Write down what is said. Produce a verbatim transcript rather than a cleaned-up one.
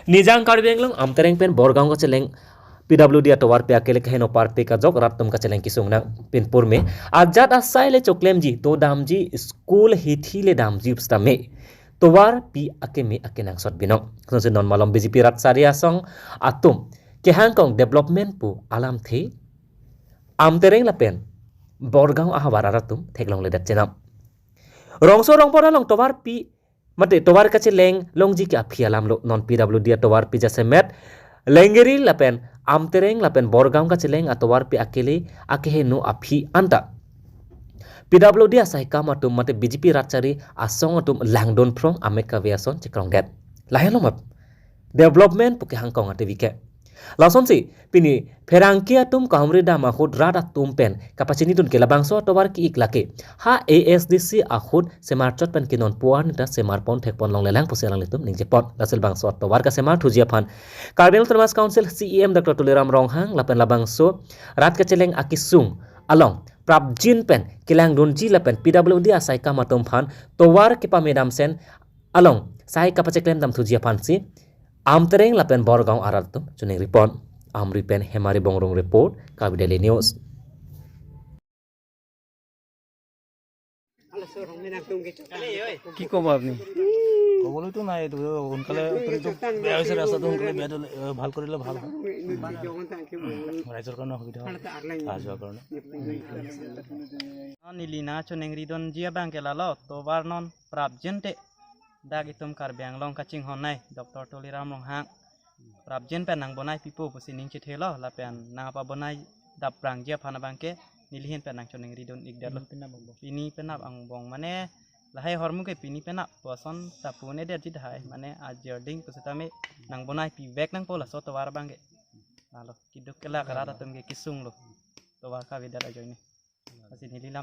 Nijang Karbi Anglong Amtereng pen Borgaon kacheleng P W D atovarpi akele keheno parpik ajok rat atum kacheleng kesung nang pinpur me ajat asai le choklemji to damji school hithi le damji pusitame tovarpi akeme akenangsot binong. Sonsi non malom B J P rat sari asong atum kehangkong development pu alamthe Amtereng lapen Borgaon ahavar arat atum theklongledet chenam. Rongso rongpon along tovarpi mate tovar kacheleng longji ke aphi alam lo. Non P W D atovarpi jasemet Lengeri lapen Amtereng lapen Borgaon kacheleng atovarpi akele akeheno aphi anta P W D asaikam atum mate B J P rat sari asong atum langdun phrong amek kave ason chekrongdet. Lahenlo ma development pu kehangkong ate vike. Lasonsi pini pherangke atum kahumri dam ahut rat atum pen kapachinidun ke labangso atovar ke-ik lake ha A S D C ahut semarchot pen kenon puar nita semarpon thekpon longlelang pusi alanglitum ningjepon. Lasi labangso atovar kasemar thuji aphan Karbi Anglong Autonomous Council C E M Doctor Tuliram Ronghang lapen labangso rat kacheleng akesung along prapjin pen kelangdunji lapen P W D asaikam atum aphan tovar kepamedam sen along sai kapacheklem dam thuji aphansi Amtereng lapen Borgaon arat atum choningri pon. Amri pen Hemari Bongrung report, Karbi Daily News. কি ক'ব আপুনি? ক'বলৈতো নাই, এইটো সোনকালে এইটো বেয়া হৈছে, ৰাস্তাটো সোনকালে বেয়া দিলে, এ, ভাল কৰিলে ভাল হয়। ৰাইজৰ কাৰণে অসুবিধা হয়, অহা যোৱাৰ কাৰণে। Neli nangchoningridunji abang ke lalo, tovar non prapjin te dak itum Karbi Anglong kachinghon nai Doctor Tuliram Ronghang prapjin pen nangbonai pipo pusi ning chethelo lapen nangpabonai dapprangji aphan abang ke neli ahin pen nangchoningridun-ikdetlo. Pini penap angbong mane lahai ahormu ke pini penap puson ta pu-un-edetji tahai, mane ajirding pusitame nangbonai pivek nangpo laso tovar abang ke. Lalo keduk kelak rat atum ke kesunglo tovar kavedet ajoine. Lasi neli lam